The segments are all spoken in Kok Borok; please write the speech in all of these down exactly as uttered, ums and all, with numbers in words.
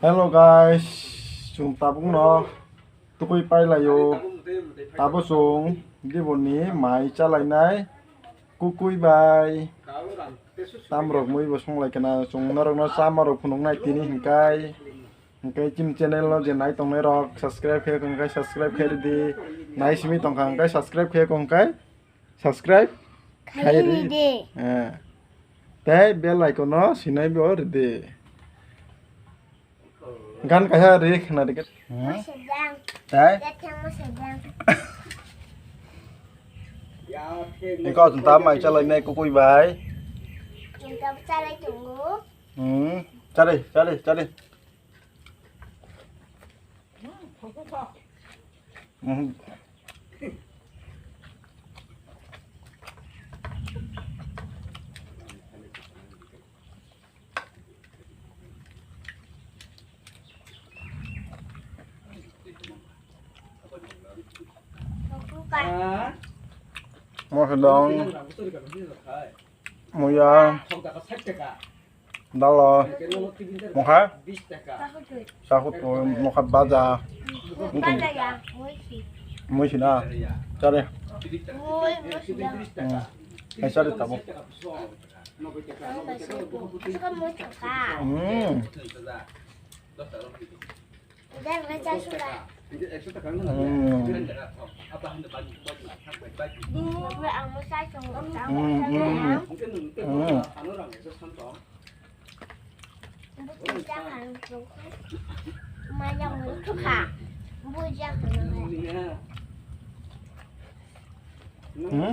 Hello guys, chwng tabukno tukui pailaio. Tabo chwng diboni mai chalainai kukui bai. Tamrok mui bo songlai kana chwng norokno chamarok phunuknai tini hinkai. Hinkai chini channel no je nai tongnai rok subscribe khe hwnkhe subscribe khe ridi. Nai simi tongkha hinkai subscribe khe hwnkhe subscribe khai ri. Eh. Tei bell icon no sinai bo ridi. Gan kaisa ri khna ri. Hmm? Mosedang. Tei? Yatheng mosedang. Iko chwng ta mai chalai nai kukui bai. Chwng ta chalai tongo. Hmm. Chale, chale, chale. Hmm. Mosedang, muya, dalo, mokha, sahut, mokha baja, mui sina, chare. Hmm. Hai chare tabo. Hmm. Hmm. Hmm, hmm, hmm. Hmm. Hmm?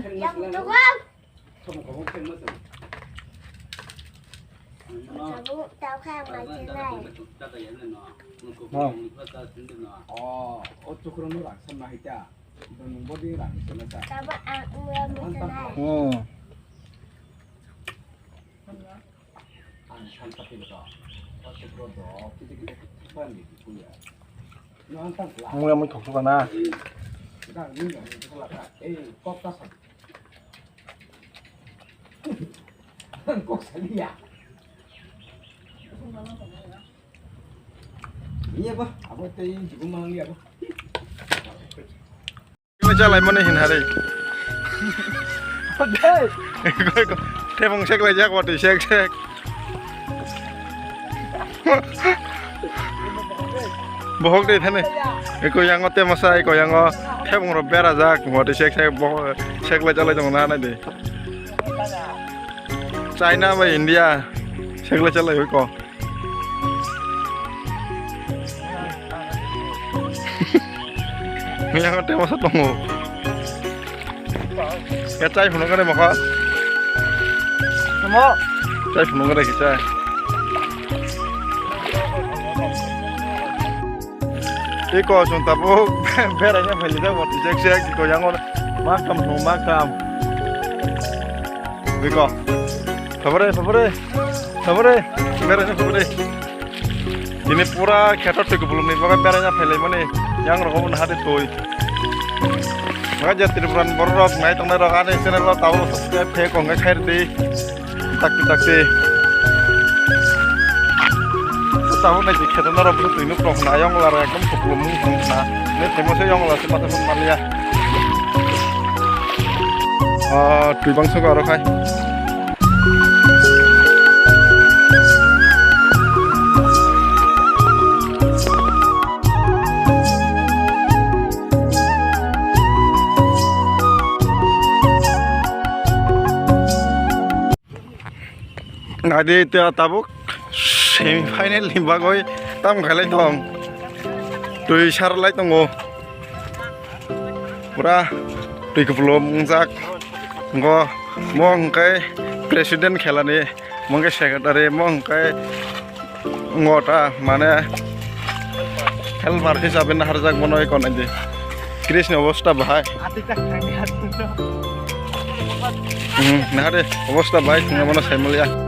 Oh. Oh, o chukrung no rang samna hai ta. Nung bodi rang samna ta. Hmm. Ang san tapi to. O chukro do, kiti kiti ban di kuya. No ang tang la. Muya mui thok thok na. Dang ni dang ni thok la ka. Eh, kok ta sa. Kok sa liya. Iya ba, abo tei jibu malang liya ba. Kini chalai mani hin hari. Tebong sek lai jak wati sek sek. Bohok de thani. Eko yango te masa eko yango tebong ro bera jak wati sek sek bohok sek lai chalai tong na na de. China bai India sek lai chalai ko. Yang tei masa tongo. Ya chai phunuk gare mokha. Tamo. Chai phunuk gare kichai. Iko chwng tabuk beraina phaijak bo twijak se iko yango maktham thung maktham. Iko. Phabore, phabore. Phabore. Beraina phabore. Tini pura kheto twi kubulumni bagwi beraina phailaimani yang rogo bo nahadi twi. Maka je Tripura ni borok rok nai tongnai rok ani channel o tabuk subscribe khe kongkhe khairdi. Takti takti. Tabuk nai khe kheta norok bwswk twi nuk rok hwnna ayang lara ekdom kupulung mung thang hwnna. Ne thaima se ayang lara se masa phone manliya. Ah, twi bangsa ko aro khai. Naidi ta tabuk semi final ni bagwi tam khailai tong. Twi sarlai tongo. Pura twi kupulung wngjak. Ngo mo hwnkhe president khelani, mo hwnkhe secretary, mo hwnkhe ngo ta mane helper hisabe naharjak bono eko naidi. Chris ni obostha bahai. Hmm, nahade obostha bahai thwngna bono saimaliya.